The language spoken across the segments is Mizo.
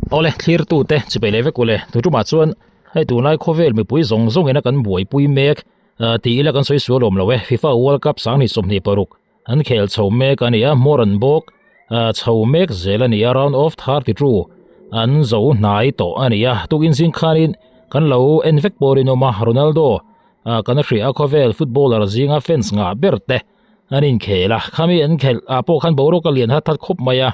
Awle thlirtute chipei leh vek ule tu tumah chuan hei tunlai khawvel mipui zawng zawngin a kan buaipui mek tih ila kan sawi sual awm lo e FIFA World Cup sanghnih 26 an khel chho mek a ni a hmawr an bawk chho mek zel a ni a round of 32 an zo hnai tawh a ni a tukin zing khanin kan lo en vek pawh rinawm a Ronaldo kan hria a khawvel footballer zinga fans ngah ber te an inkhel a khami an khelh ah pawh khan boruak a lian hat hat khawp mai a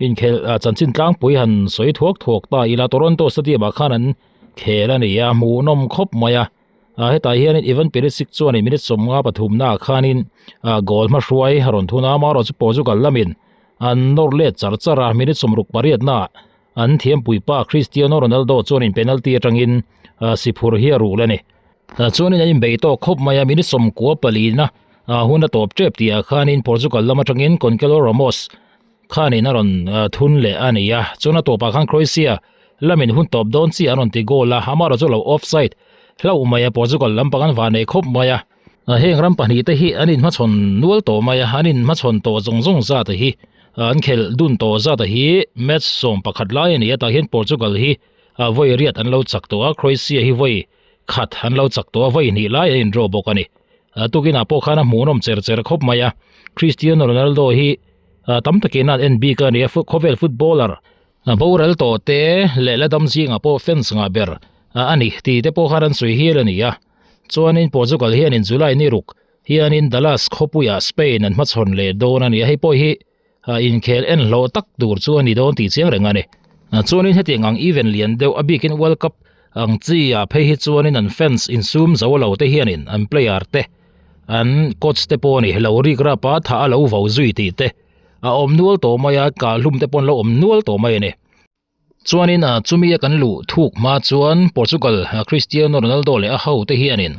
inkhel chanchin tlangpui han sawi thuak thuak ta ila Toronto stadium ah khan an khel a ni a hmuhnawm khawp mai a hetah hianin Ivan Perisic chuanin minute 53 naah khanin goal hma hruai a rawn thun a amaherawh chu Portugal lamin an nawr let char char a minute 68 naah an thiampui pa Cristiano Ronaldo chuanin penalty atangin siphur hi a rul a ni. Chuanin an inbei tawk khawp mai a minute 94 na hun a tawp tep tih ah khanin Portugal lam atangin Goncalo Ramos khanin a rawn thun leh a ni a chuan a tawpah khan Croatia lamin hun tawp dawn chi an rawn ti goal a amaherawh chu lo offside hlauh mai a Portugal lampang an vah nei khawp mai a heng ram pahnih te hi an inhmachhawn nual tawh mai a an inhmachhawn tawh zawng zawng zat hi an khelh dun tawh zat hi match 11 lai a ni a tah hian Portugal hi vawi riat an lo chak tawh a Croatia hi vawi khat an lo chak tawh a vawi hnih lai an in draw bawk a ni tukinah pawh khan a hmuhnawm cher cher khawp mai a Cristiano Ronaldo hi tam takin an en bik a ni a khawvel footballer boral tawh te leh la dam zingah pawh fans ngah ber a ni tih te pawh khan an sawi hial a ni a chuanin Portugal hianin July ni ruk hianin Dallas khawpuiah Spain an hmachhawn leh dawn a ni a hei pawh hi inkhel en hlawh tak tur chu a ni dawn tih chiang reng a ni chuanin hetiang ang event lian deuh a bikin World Cup ang chi ah phei hi chuanin an fans insum zo lo te hianin an player te an coach te pawh a ni lo rik rap a thah a lo vo zui tih te a awm nual tawh mai a kah hlum te pawh an lo awm nual tawh mai a ni chuanin chumi a kan luh thuk hma chuan Portugal Cristiano Ronaldo leh a ho te hianin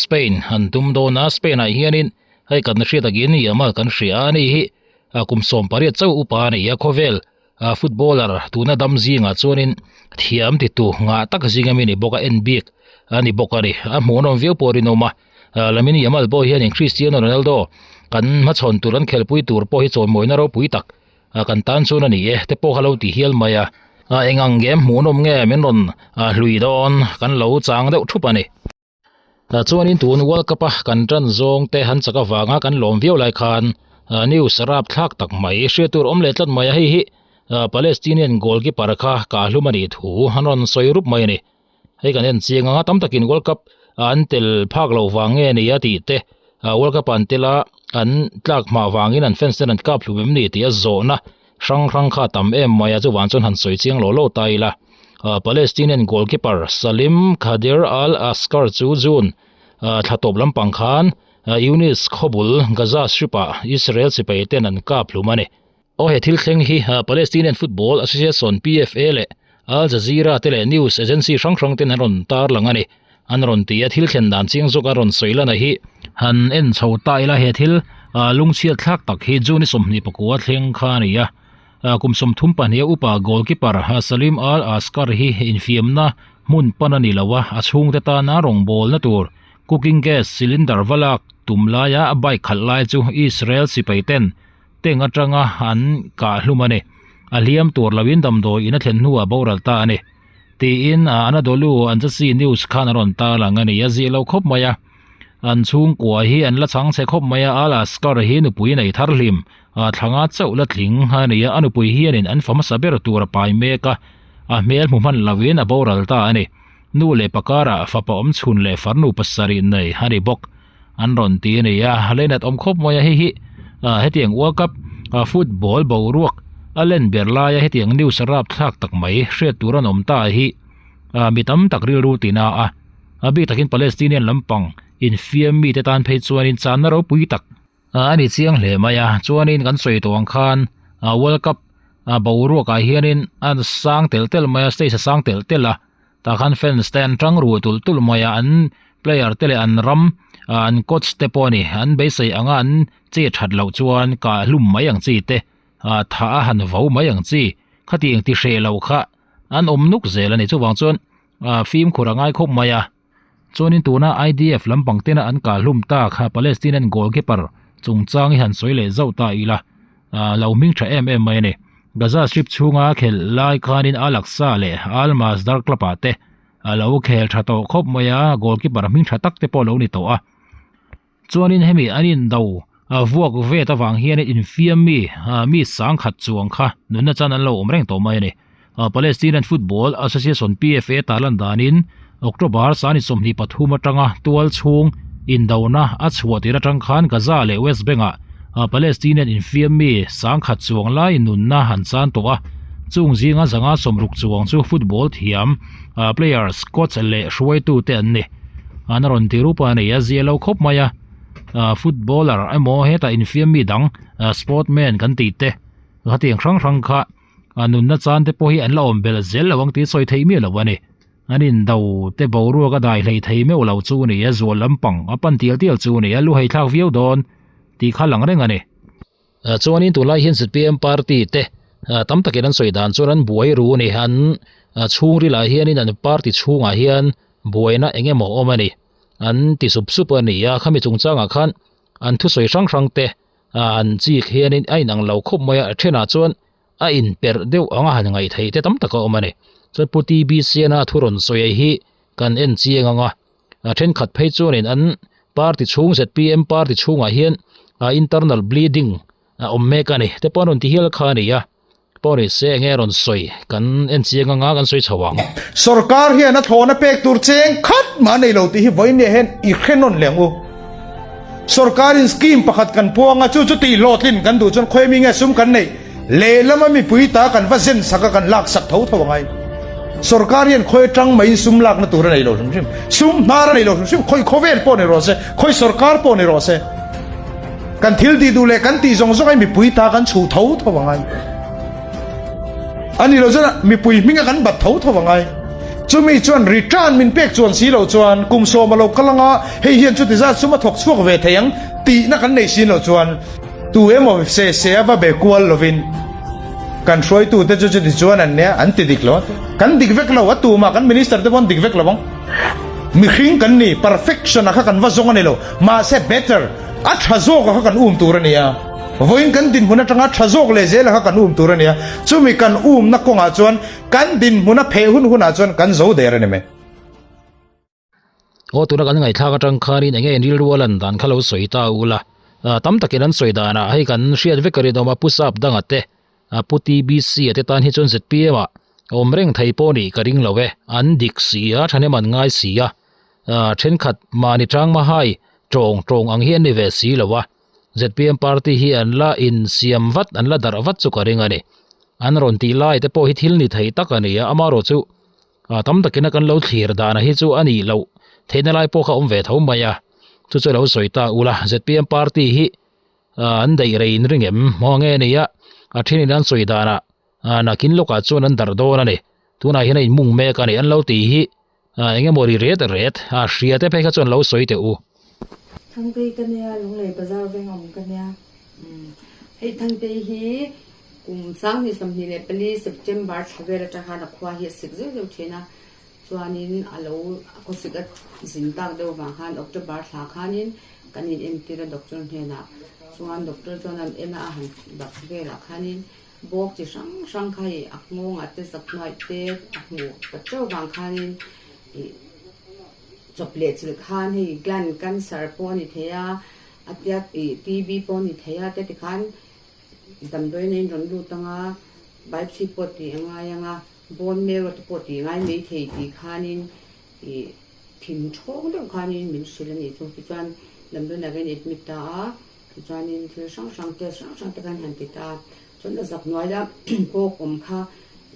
Spain an tum dawn a Spain ah hianin hei kan hriat takin Yamal kan hria a ni hi kum 18 chauh upa a ni a khawvel footballer tuna dam zingah chuanin thiam ti tu ngah tak zinga mi ni bawk a en bik a ni bawk a ni a hmuhnawm viau pawh rinawm a Lamine Yamal pawh hianin Cristiano Ronaldo kan hmachhawn tur an khelpui tur pawh hi chawimawina ropui tak kan tan chuan a ni e te pawh kha lo ti hial mai a eng ang nge hmuhnawm nge min rawn hlui dawn kan lo chang deuh thup a ni. Chuanin tun World Cup a kan tan zawng te han chak avanga kan lawm viau lai khan news rap thlak tak mai hriat tur awm leh tlat mai a hei hi Palestinian goalkeeper kha kah hlum a nih thu an rawn sawi rup mai a ni. Hei kan en chiang anga tam takin World Cup an tel phak loh vang nge ni a tih te World Cup an tel a an tlak hmah vangin an fans ten an kap hlum em ni tih a zawhna hrang hrang kha tam em mai a chuvang chuan han sawi chiang lo lo ta ila Palestinian goalkeeper Salim Khader Al Askar chu June thla tawp lampang khan Younis khawbul Gaza Strip ah Israel sipai ten an kap hlum a ni. Aw he thil thleng hi Palestinian Football Association, PFA, leh Al Jazeera te leh news agency hrang hrang ten an rawn tarlang a ni. An rawn ti a, thil thlen dan chiang zawk a rawn sawi lan a hi. Han en chho ta ila he thil lungchhiat thlak tak hi June 24 thleng kha a ni a. Kum 32 upa goalkeeper Salim Al Askar hi infiamna hmun pan a ni lo a, a chhungte tana rawngbawlna tur cooking gas cylinder va lak tum laia a bike khalh lai chu Israel sipai ten Tank atanga an kah hlum a ni. A hliam tur loin damdawi in a thlen hnuah boral ta a ni. Tiin Anadolu Ajansi News khan a rawn tarlang a ni. A zih lo khawp mai a. An chhungkua hi an la chhang chhe khawp mai a. Al Askar hi nupui nei thar hlim thlanga chauh la tling a ni a. A nupui hianin an fa hmasa ber tur a pai mek a. A hmel hmu hman loin a boral ta a ni. Nu leh pakara fapa awm chhun leh farnu pasarih nei a ni bawk. An rawn ti a ni a, leinat awm khawp mai a hei hi hetiang World Cup football boruak a len ber laia hetiang news rap thlak tak mai hriat tur an awm ta hi mi tam tak rilru tina a, a bik takin Palestinian lampang infiam mite tan phei chuanin channa ropui tak a ni chiang hle mai a, chuanin kan sawi tawh ang khan World Cup boruakah hianin a sang tel tel mai a, stage a sang tel tel a. Tah khan fans te an tang ruh tulh tulh mai a, an player te leh an ram an coach te pawh a ni, an beisei anga an che that loh chuan kah hlum mai ang chi te thah a han vo mai ang chi khatiang ti hreh loh kha an awm nuk zel a ni chuvang chuan fimkhur a ngai khawp mai a. Chuanin tuna IDF lampang tena an kah hlum ta kha Palestinian goalkeeper chungchang hi han sawi leh zauh ta ila lo hming tha em em mai a ni. Gaza Strip chhunga khelh lai khanin Al Aqsa leh Al Masdar club ah te a lo khel tha tawh khawp mai a, goalkeeper hming tha tak te pawh a lo ni tawh a. Chuanin hemi an indo vuak vet avang hianin infiam mi mi sangkhat chuang kha nunna chan an lo awm reng tawh mai a ni. Palestinian Football Association, PFA, tarlan danin October sani 23 atanga tual chhung indona a chhuah tir atang khan Gaza leh West Bank-ah Palestinian infiam mi sangkhat chuang lai nunna han chan tawh a, chung zinga zanga 60 chuang chu football thiam players, coach leh hruaitute an ni. An rawn ti rup a ni a, zia lo khawp mai a, footballer emaw hetah infiam mi dang sportman kan tih te khatiang hrang hrang kha a nunna chan te pawh hi an la awm belh zel lo ang tih sawi theih miah lo a ni. An indo te boruak a dai hlei thei meuh lo chu a ni a, zual lampang a pan tial tial chu a ni a, lu hei thlak viau dawn tih kha lang reng a ni. Chuanin tunlai hian zpm party te tam takin an sawi dan chuan an buai ru a ni, an chhungrilah hianin an party chhungah hian buaina eng emaw awm a ni, an ti sup sup a ni a, khami chungchangah khan an thusawi hrang hrang te an chik hianin a inang lo khawp mai a, a thenah chuan a inperh deuh anga han ngaih theih te tam tak a awm a ni. Chuan Pu TB Siana thu rawn sawi hi kan en chiang ang a, a thenkhat phei chuanin an party chhung zpm party chhungah hian a internal bleeding a awm mek a ni te pawh an rawn ti hial kha a ni a. Pawh ni se enge rawn sawi kan en chiang anga kan sawi chho ang. Sorkar hian a thlawhna pek tur cheng khat mah nei lo tih hi vawiin hian i hre nawn leh ang u. Sorkarin scheme pakhat kan puang a, chu chu tih hlawhtlin kan duh chuan khawi mi nge sum kan neih lehlama mipui ta kan va zen sak a kan lak sak tho tho angai. Sorkar hian khawi atang maiin sum lakna tur a nei lo hrim hrim, sum hnar a nei lo hrim hrim, khawi khawvel pawh ni rawh se, khawi sorkar pawh ni rawh se. Kan thil tih duh leh kan tih zawng zawng hi mipui ta kan chhuh tho tho angai. A ni lo chuan mipui hminga kan bat tho tho angai. Chumi chuan return min pek chuan si lo chuan kum sawm a lo kal anga hei hian chuti zat sum a thawk chhuak ve thei ang tihna kan nei sin lo chuan tu emaw se se a va be kual lovin kan hruaitute chu chuti chuan an nia an ti dik lo a ti. Kan dik vek lo a tumah kan minister te pawh an dik vek lo ang. Mihring kan ni perfection a kha kan va zawng a ni lo mahse better A tha zawk a kha kan um tur a ni a, vawiin kan dinhmun atanga tha zawk leh zel a kha kan um tur a ni a, chumi kan umna kawngah chuan kan dinhmun a pheh hun hunah chuan kan zo der a ni mai. Aw tuna kan ngaihthlak atang khanin enge in rilru a lan dan kha lo sawi ta u la, tam takin an sawi danah hei kan hriat vek a rinawm a, Pu Sap danga te, Pu TBC a te tan hi chuan zpm ah awm reng thei pawh nih ka ring lo e, an dik si a, thahnem an ngai si a, thenkhat mahni tang mahai tawng tawng ang hi an ni ve si lo a, zpm party hi an la insiam vat, an la darh vat chu ka ring a ni. An rawn tih lai te pawh hi thil ni thei tak a ni a, amaherawh chu tam takin a kan lo thlir dan hi chu a nih loh theihna lai pawh kha a awm ve tho mai a, chu chu lo sawi ta ula, zpm party hi an daih rei in ring em? Maw nge ni a, a thenin an sawi danah nakin lawkah chuan an darh dawn a ni, tunah hian a inmung mek a ni an lo tih hi. Eng emaw ri ret ret a hria te phei kha chuan lo sawi teh u. Thangtei ka nia, Lunglei bazar veng awm ka nia. Hei Thangtei hi kum 2024 September thla vel atang khan a khua hi a sik zeuh zeuh thin a, chuanin a lo a khawsik a zin tak deuh vang khan October thla khanin kan in entir a doctor hnenah chuan doctor chuan an en a a han dak velah khanin Bawk chi hrang hrang kha ih a nghawngah te zak hnuaih te a hmuh ta teuh vang khanin ih chawp leh chilh khan hei gland cancer pawh a ni thei a, a tia ih TB pawh a ni thei a te tikhan damdawiin a inrawn lut ang a, biopsy pawh tih a ngai ang a, bone marrow te pawh tih a ngai mai thei tih khanin ih thin thawng deuh khanin min hrilh a nih chu. Tichuan damdawiinah ka in admit ta a. Tichuanin thil hrang hrang test hrang hrang te khan han ti ta a, chuan a zak hnuaia bawk awm kha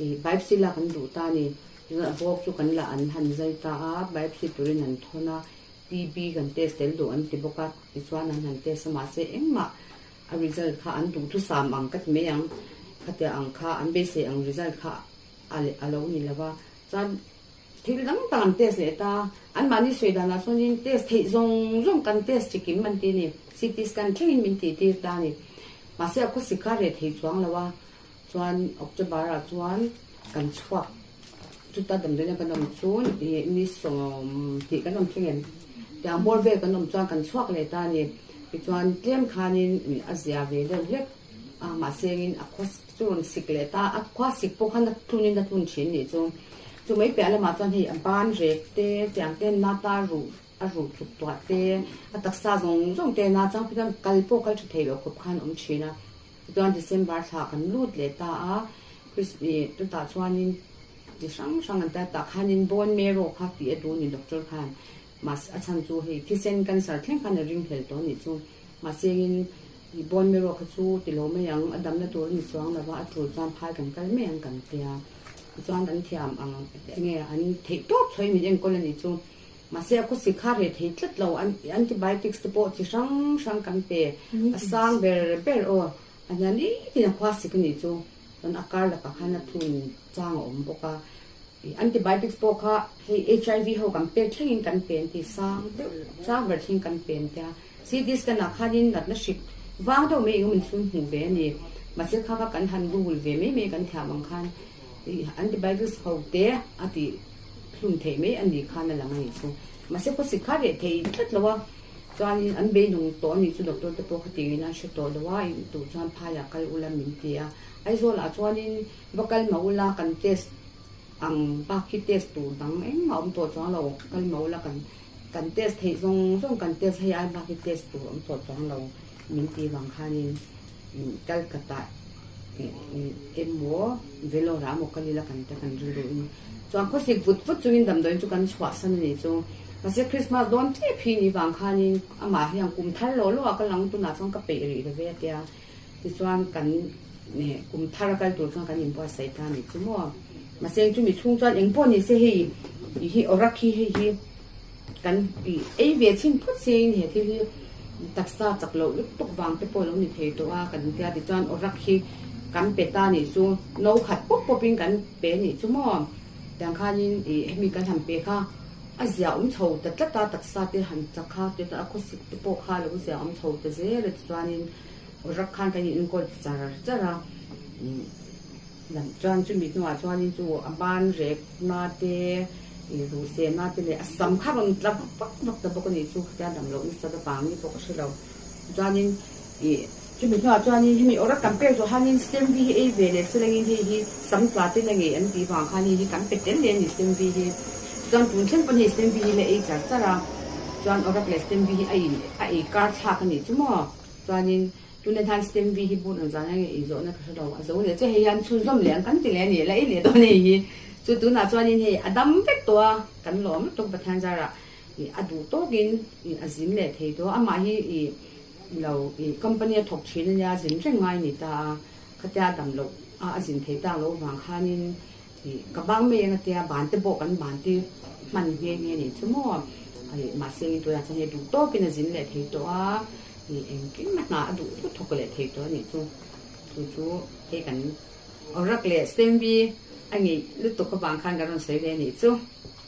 ih biopsy lak an duh ta a ni. Tichuan a bawk chu kan la an han zai ta a, biopsy turin an thawn a, TB kan test tel duh an ti bawk a, tichuan an han test a mahse engmah a result kha an duhthusam ang ka ti mai ang, khatia ang kha an beisei ang result kha a lo ni lo va, chuan Thil dang tak an test leh ta. Anmahni sawi danah chuanin test theih zawng zawng kan test chi kim an ti a ni. CT scan thlengin min tih tir ta a ni. Mahse a khawsik kha reh thei chuang lo a, chuan October ah chuan kan chhuak. Chuta damdawiina kan awm chu ih ni 20 kan awm thleng em? Tiang bawr vel kan awm chuan kan chhuak leh ta a ni. Tichuan tlem khanin a zia ve deuh hlek. A mahse engin a khua chu rawn sik leh ta a, khua sik pawh khan a tlunin a tlun thin nih chu. Chu mai piah lamah chuan hei a ban rek te, tiang te na ta ruh a ruh tluk tuah te, a taksa zawng zawng te na chang phei chuan kal pawh kal tha thei loh khawp khan a awm thin a. Tichuan December thla kan lut leh ta a, Christ ih chutah chuanin chi hrang hrang an tia tah khanin bone marrow kha tih a duh a ni doctor khan. Mahse a chhan chu hei thisen cancer thleng khan a ring hlel tawh a nih chu. Mahse engin i bone marrow kha chu ti lo mai ang, a damna tur a ni chuang lo va, a tul chuan phai kan kal mai ang kan tia. Tichuan an thiam ang enge an theih tawp chhuah in min enkawl a nih chu. Mahse a khawsik kha reh thei tlat lo, antibiotics te pawh chi hrang hrang kan pe, a sang ber ber aw, a hniam nitin a khuasik a nih chu. Chuan a kar lakah khan a thun chang a awm bawk a. Antibiotics pawh kha hei HIV ho kan pek thlengin kan pe an ti, sang deuh chang ber thlengin kan pe an tia. CT scan ah khanin natna hrik vang deuh mai engemaw inchhung hmuh ve a ni. Mahse kha kha kan han google ve mai mai kan thiam ang khan antibiotics ho te a tih hlum theih mai a nih khan a lang a nih chu. Mahse khawsik kha reh thei tlat lo a, chuanin an beidawng tawh a nih chu doctor te pawh khatiangin an hre tawh lo a, duh chuan phaiah kal ula min ti a. Aizawl ah chuanin va kal mah ula kan test ang bak hi test tur dang engmah awm tawh chuang lo, kal mah ula kan kan test theih zawng zawng kan test hei ai bak hi test tur awm tawh chuang lo min ti vang khanin Calcutta emaw Vellore ah emaw kal ila kan ta kan rilru in chuan khawsik vut vut chungin damdawiin chu kan chhuahsan a nih chu. Mahse Christmas dawn tep hi ni vang khanin amah hian kum thar lo lo ah ka lang tunah chuan ka peih rih lo ve a tia. Tichuan kan kum thar a kal tur chuan kan inbuatsaih ta a nih chu maw. Mahse chumi chhung chuan eng pawh ni se hei hi awrak hi hei hi kan ei ve chhin phawt se in he thil hi taksa chak loh lutuk vang te pawh a lo ni thei tawh a kan tia tichuan awrak hi kan pe ta nih chu no khat pawp pawp in kan pe a nih chu maw. Tiang khanin ih hemi kan han pe kha a zia awm chho ta tlat a taksa te han chak kha a khawsik te pawh kha a lo zia awm chho ta zel a tichuanin Rak khan kan in enkawl char char a, lam chuan chumi hnuah chuanin chu a ban rek na te, ih ruhseh na te leh a sam kha rawn tla vak vak ta bawk a nih chu khatia dam loh nasa vang ni pawh ka hre lo. Chuanin ih chumi hnuah chuanin hemi awrak kan pek zawh hanin stem vi hi ei ve leh silangin hei hi sam tla te na ngei an tih vang khan hei hi kan pe tel leh a ni stem vi hi. Chuan tun thleng pawn hei stem vi hi la ei char char a, chuan awrak leh stem vi hi a in a ei kar thlak a nih chu maw. Chuanin tuna hian stem vi hi bur ang zan nge ei zawhna ka hre lo, a zo leh che hei hian chhunzawm leh ang kan ti leh a ni, la ei leh dawn hei hi. Chu tunah chuanin hei a dam vek tawh a, kan lawm lutuk Pathian zarah ih a duh tawkin ih a zin leh thei tawh a, amah hi ih lo ih company a thawk thin a nia zin reng ngai a ni ta a, khatia dam loh a a zin thei tak loh vang khanin Ih, ka bang mai ang a tia, ban te pawh kan ban tir hman nghe nghe nih chu maw? Ih, mahse engin tunah chuan hei duh tawkin a zin leh thei tawh a, ih, engkim a hna a duh thut thawk leh thei tawh a nih chu. Chu chu hei kan Awrak leh Stemvi a ngeih lutuk avang khan kan rawn sawi ve a nih chu.